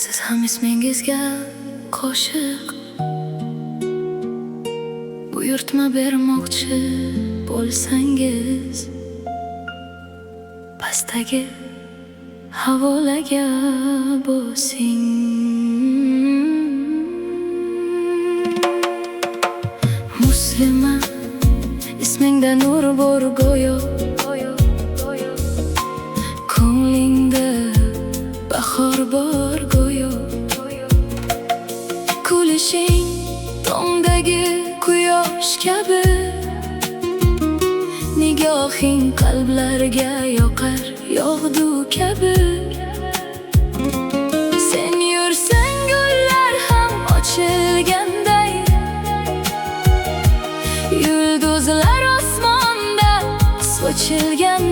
Siz ham ismingizga qo'shiq buyurtma bermoqchi bo'lsangiz, pastdagi havolaga bosing. Muslima, ismingda nur bor go'yo, ko'nglingda bahor bor go'yo. Kulishing tongdagi quyosh kabi, nigohing qalblarga yoqar yog'du kabi. Sen yursang, gullar ham ochilganday, yulduzlar osmonda sochilgan.